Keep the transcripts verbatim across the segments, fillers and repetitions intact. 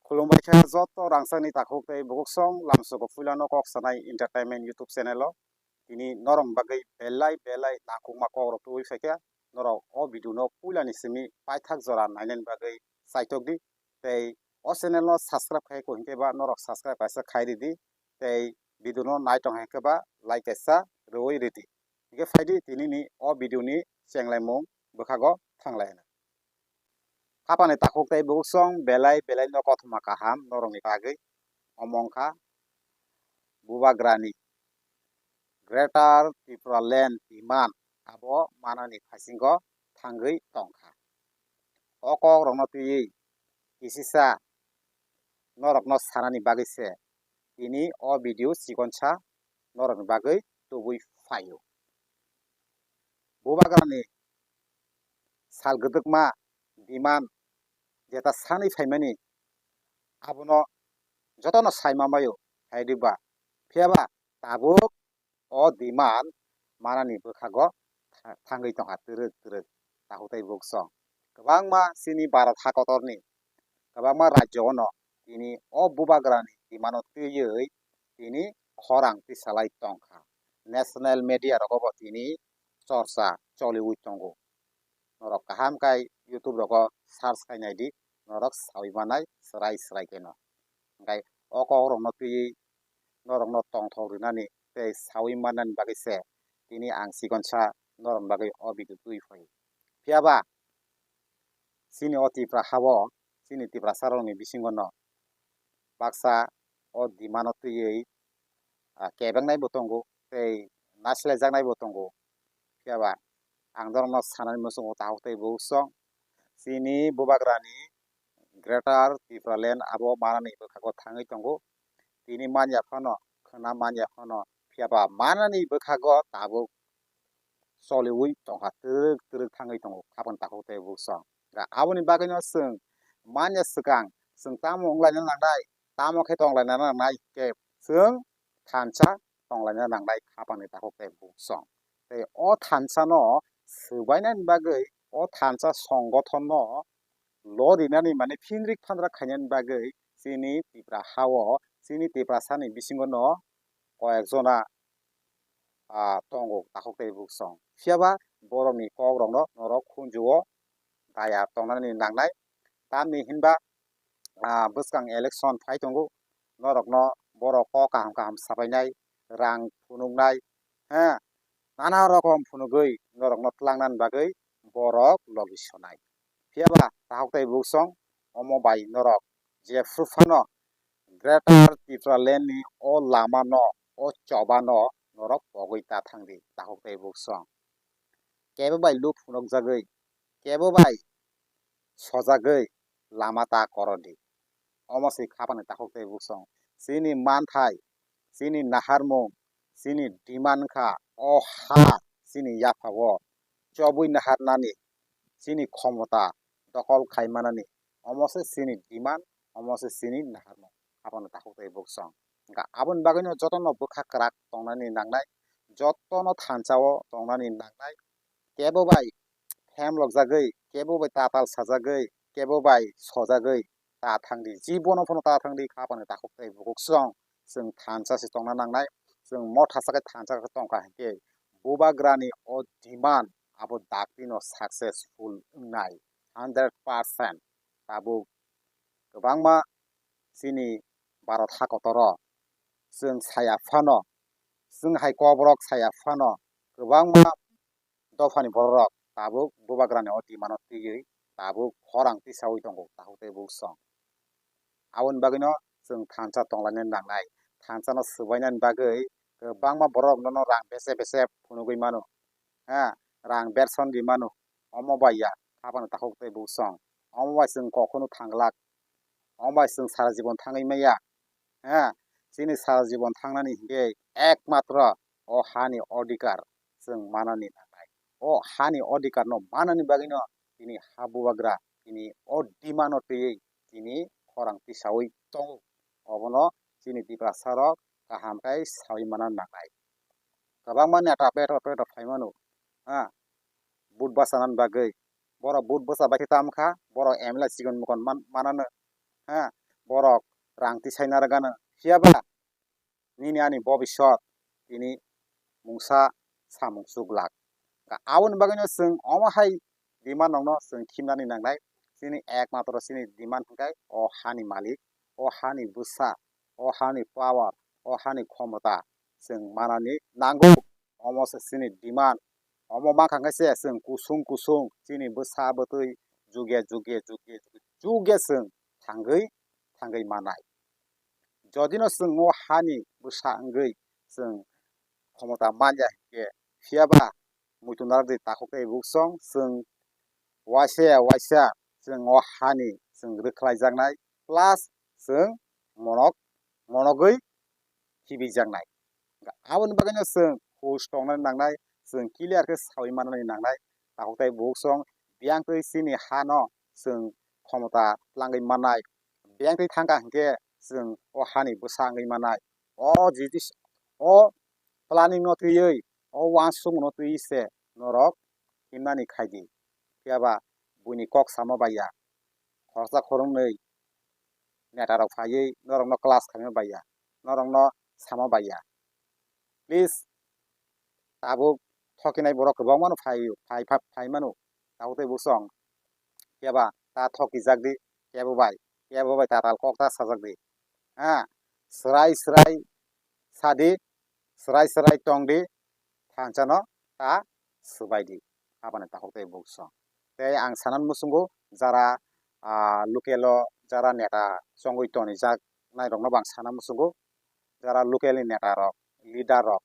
Khulumbai kha joto rangchakni takhuk tei bukhuk song lamsogo puilano kok sanai entertainment YouTube channel o. Tini norokni bagwi belai belai nangkukma kokrok tubui phaikha. Norok o video no puilani simi paithak jora nainani bagwi chaitok di. Tei o channel no subscribe khai ko hinkhe ba norok subscribe kaisa khai ridi. Tei video no naitong hinkhe ba like kaisa rwui ridi. Hinkhe phaidi tinini o video ni chenglaimung bwkhago thanglaina. Khapani takhuk tei bukhuk song belai belai no kothoma kaham norokni bagwi. Omo wngkha Bubagrani Greater Tipraland demand abo manani phasingo thangwi tongkha. O kokrokno twiwi kisisa norokno sanani bagwi se tini o video chikonsa norokni bagwi tubui phaio. Bubagrani sal gwdwkma demand jeta sanwi phaimani abono jotono sai mamaio, hai diba? Phiyaba tabuk o demand manani bwkhago tha-, thangwi tongkha twrwk twrwk takhuk tei bukhuk song. Kwbangma chini Bharat hakotorni kwbangma rajyo-ono tini o Bubagrani demand-o twiwi tini khorang tisalai tongkha. National media rogo bo tini chorcha choliwi tongo. Norok kaham khai YouTube rogo search khai naidi, norok sawi manai swrai swrai kheno. Hinkhe o kokrokno twiwi norokno tongthok rwnani tei sawi mannani bagwi se tini ang chikonsa norokni bagwi o video twi phai. Phiyaba chini o Tipra hao, chini Tiprasarokni bisingono baksa o demand-o twiwi, ah, kebengnai bo tongo tei nasilaijaknai bo tongo. Phiyaba ang norokno sanani muchungo takhuk tei bukhuk song, chini Bubagrani Greater Tipraland abo manani bwkhago thangwi tongo. Tini manya phano, khwna manya phano, phiyaba manani bwkhago tabuk choliwi tongkha, twrwk twrwk thangwi tongo khapang takhuk tei bukhuk song. Ga aboni bagwino chwng manya swkang chwng tamo wnglaina nangnai, tamo khe tonglaina nangnai, khe chwng thansa tonglaina nangnai khapangni takhuk tei bukhuk song. Tei o thansano swbainani bagwi, o thansa songothono lorinani, mane phinrik phanrak khainani bagwi chini Tipra hao, chini Tiprasani bisingono koyekjona, ah, tongo takhuk tei bukhuk song. Phiyaba borokni kokrokno norok khunju-o daya tongnani nangnai. Tamni hinba, ah, bwskang election phai tongo, norokno borok kok kaham kaham sabainai, rang phunuknai, ha, nana rokom phunugwi norokno tlangnani bagwi borok logi sonai. Phiyaba takhuk tei bukhuk song, omo bai norok jephru phano Greater Tipraland ni o lama no, o choba no norok pogwi ta thangdi takhuk tei bukhuk song. Kebo bai luk phunukjagwi, kebo bai sojagwi lama ta korodi. Omo se khapani takhuk tei bukhuk song. Chini manthai, chini naharmung, chini demand kha o ha chini yaphao chobwi naharnani, chini khomota dokol khai manani. Omo se chini demand, omo se chini naharmung. Abono takhuk tei bukhuk song. Hinkha aboni bagwino jotono bwkha kwrak tongnani nangnai, jotono thansao tongnani nangnai. Kebo bai hem lokjagwi, kebo bai tatal sajagwi, kebo bai sojagwi ta thangdi, jibono phano ta thangdi, khapani takhuk tei bukhuk song. Chwng thansa se tongna nangnai, chwng motha sakai thansa khe tongkha hinkhe Bubagrani o demand abo daktino successful wngnai hundred percent. Tabuk kwbangma chini Bharat hakotoro chwng saya phano, chwng hai kokrok saya phano kwbangma dophani bororok tabuk Bubagrani o demand-o twiwi tabuk khorang tisaui tongo takhuk tei bukhuk song. Aboni bagwino chwng thansa tonglainani nangnai. Thansano swbainani bagwi kwbangma borok nono rang bese bese phunugwi mano. Ha, rang berson di mano. Omo bai ya, khapano takhuk tei bukhuk song. Omo bai chwng kok phano thanglak. Omo bai chwng sara jibon thangwi maya. Ha, chini sara jibon thangnani hinkhe ekmatro o hani odhikar chwng manani nangnai. O hani odhikarno manani bagwino tini ha Bubagra tini o demand-o twiwi tini khorang tisaui tongo. Obono chini Tiprasarok kaham khe saui mana nangnai. Kwbangma neta petro petro phai mano, ha, vote bwchanani bagwi. Borok vote bwcha bai khe tamo kha, borok M L A chikon mukon man-, manano, ha, borok rang tisai narwkgano, phiya ba nini ani bobisot tini mungsa samung chuklak. Aboni bagwino chwng omo hai demand rokno chwng khimnani nangnai. Chini ekmatro chini demand hwnkhe o hani malik, o hani bwsa, o hani power, o hani khomota chwng manani nango. Omo se chini demand. Omo mankha khe se chwng kusung kusung chini bwsa bwtwi jugya jugya jugya jugya chwng thangwi thangwi manai. Jodi no chwng o hani bwsa wngwi chwng khomota manya hinkhe, phiya ba muitu narwk di takhuk tei buksong chwng waisa ya waisa chwng o hani chwng rwkhlaijaknai, plus chwng monok monogwi khibijaknai. Aboni bagwino chwng hus tongnani nangnai, chwng clear khe sawi mannani nangnai. Takhuk tei buksong biyang twi chini hano chwng khomota twlangwi mannai. Biyang twi thangkha hinkhe chwng o hani bwsa wngwi mannai. O jiti o planning no twiwi, o uansukmung no twiwi se norok himnani khaidi. Phiya ba buini kok sama baiya. Khoroksa khoroknwi neta rok phaiwi norokno class khaima baiya, norokno sama baiya. Please, tabuk thokinai borok kwbangmano phai, phai, phai, phai mano. Tabuk tei buksong. Phiya ba ta thokijak di, kebo bai, kebo bai tatal kok ta sajak di. Ha, swrai swrai sadi, swrai swrai tong di, thansa no ta swbai di. Aboni takhuk tei buksong. Tei ang sana muchungo jara, ah, local o jara neta chongwi tonijak nai rokno bo ang sana muchungo. Jara local ni neta rok, leader rok,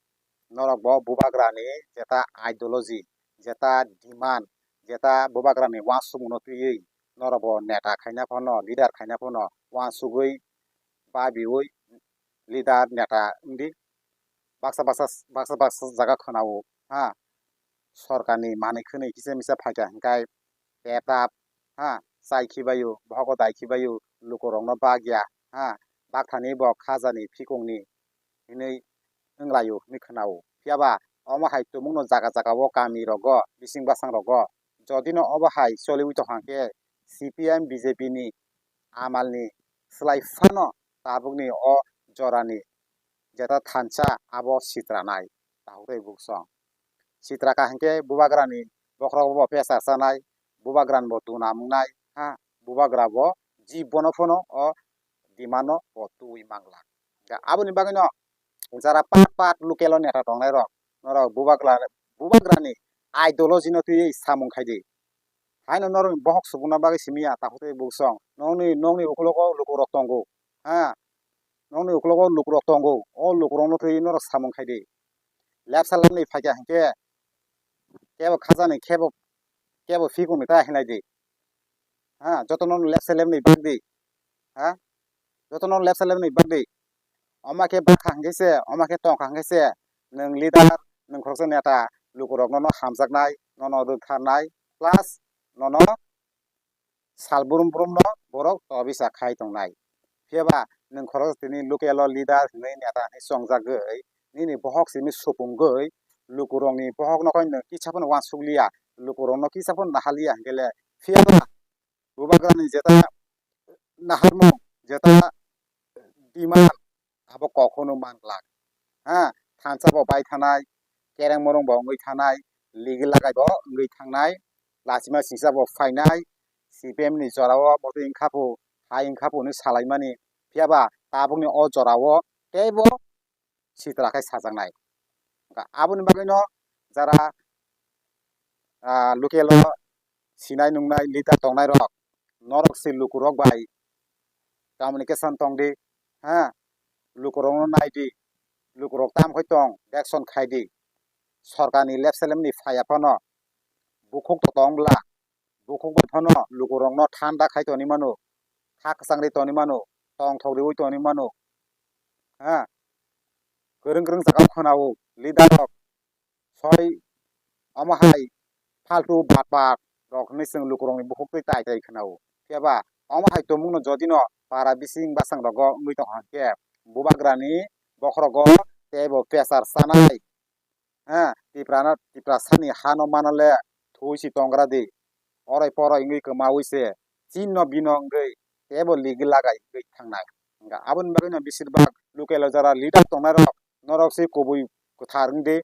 norok bo bubagra ni jeta ideology, jeta demand, jeta bubagra ni uansukmung no twiwi norok bo neta khaina phano, leader khaina phano uansugwi babiwi leader neta wngdi. Baksa baksa, baksa baksa jaga khwnao, ha, sorkarni manwi khwnwi kisa misa phaikha hinkhe petap, ha, chai khibaio, bohogo dai khibaio, lukurokno bagya, ha, bakthani bo khajani phikongni hinwi wnglaio hinwi khwnao. Phiya ba omo hai tumungno jaga jaga o kami rogo, bising basang rogo, jodi no obo hai choliwi tongkha khe C P M B J P ni amal ni swlai phano tabukni o jorani jeta thansa abo sitranai, takhuk tei buksong. Sitra kha hinkhe bubagrani bokhorogo bo pesar sanai, bubagrani bo tuna mungnai, ha, bubagra bo jibbono phano o demand no bo twiwi mangla. Aboni bagwino jara pat pat local o neta tongnai rok, norok bubagra, bubagrani ideology no twiwi samung khaidi. Haino norok bohok subuna bagwi simi ya, takhuk tei buksong. Nokni, nokni ukologo lukurok tongo. Ha? Nokni ukologo lukurok tongo. O lukurokno twi norok samung khaidi. Lepsa lepni phaikha hinkhe kebo khajani, kebo, kebo phikungni ta hinai di. Ha? Jotono lepsa lepni bagdi. Ha? Jotono lepsa lepni bagdi. Oma khe bakha hwnkhe se, oma khe tongkha hwnkhe se, nwng leader, nwng khoroksa neta, lukurok nono hamjaknai, nono rwktharnai, plus nono sal brum brum no borok tobisa khai tongnai. Phiya ba nwng khoroksa tini local o leader hwnwi neta hwnwi chongjagwi, nini bohok simi supungwi, lukurokni bohok no khe nwng kisa phano uansukliya, lukurok no kisa phano nahaliya hwnkhe le, phiya ba bubagrani jeta naharmung, jeta demand, abo kok hwnwi man glak. Ha, thansa bo bai thanai, kereng morong bo wngwi thanai, ligi lagai bo wngwi thangnai, lachima singsa bo phainai, C P M ni jora o botwi wngkha phu, hai wngkha phu hwnwi salaimani. Phiya ba tabukni o jora o teibo sitra khe sajaknai. Aboni bagwino jara, ah, local o sinai nungnai leader tongnai rok, norok se lukurok bai communication tong di, ha, lukurok no nai di, lukurok tam khai tong, action khai di, sorkar ni lep selem ni phaiya phano bukhuk to tong bwla, bukhuk bai phano lukurokno thanda khai toni mano, kha kwchangri toni mano, tongthok riwi toni mano. Ha, kwrwng kwrwng jaga khwnao leader rok soi omo hai faltu bat bat rok hinwi chwng lukurokni bukhuk twi tai tai khwnao. Phiya ba omo hai tongmungno jodi no para bising bwsang rogo wngwi tongkha khe bubagrani bokhorogo teibo pressure chanai. Ha, Tiprano, Tiprasani hano mano le thwi si tongra di. Oroi poroi wngwi kwmawi se. Chinno bino wngwi teibo ligi lagai wngwi thangnai. Hwnkha aboni bagwino besirbak local o jara leader tongnairok norok se kubui kwthar wngdi,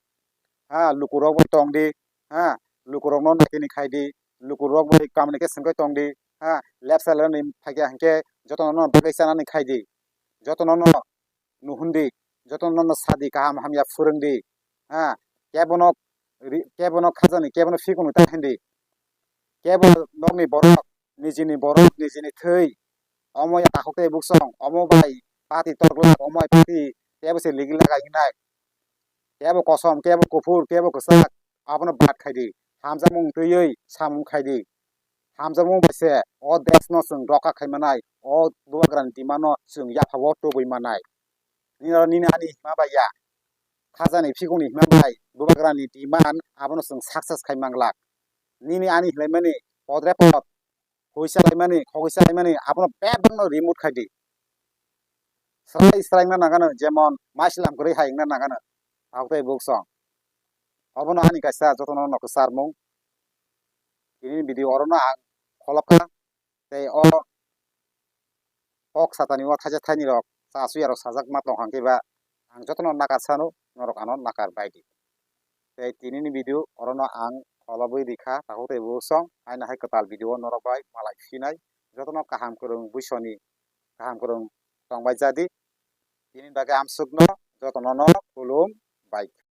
ha, lukurok bai tongdi, ha, lukurokno naikini khaidi, lukurok bai communication khe tongdi, ha, left side ni phaikya hinkhe jotono bagwi chanani khaidi, jotono nuhundi, jotono sadi kaham hamya phwrwngdi, ha, kebono ri-, kebono khajani, kebono phikunu ta hindi, kebo nokni borok, nijini borok, nijini thwi, omo ya takhuk tei buksong, omo bai pati torglak, omo bai pati tebo se ligi lagai hinai. Kebo kosom, kebo kuphur, kebo kwchak, abono bad khaidi. Hamjakmung twiwi samung khaidi. Hamjakmung bai se o desh no chwng rokha khai manai, o bubagrani demand no chwng yapha o tubui manai. Nini, nini ani hima bai ya, khajani phikungni hima bai bubagrani demand abono chwng success khai manglak. Nini ani hinlaimani podre pod, huisa laimani, khogwisa laimani, abono bebakno remove khaidi. Srai srai wngna nangano, jemon maislam kwrwi hai wngna nangano, takhuk tei buksong. Obono ani kaisa jotono no kwcharmung. Tini video orono ang kholopkha, tei o kok satani o thaisa thaini rok cha suya rok sajak ma tong hang khe ba ang jotono nakar sano, norok ano nakar bai di. Tei tini ni video orono ang kholobwi rikha, takhuk tei buksong, haino hai kwtal video o norok bai malai phinai, jotono kaham kwrwng buisoni kaham kwrwng tongbai jadi. Tini bagwi amsukno jotono no khulum bai.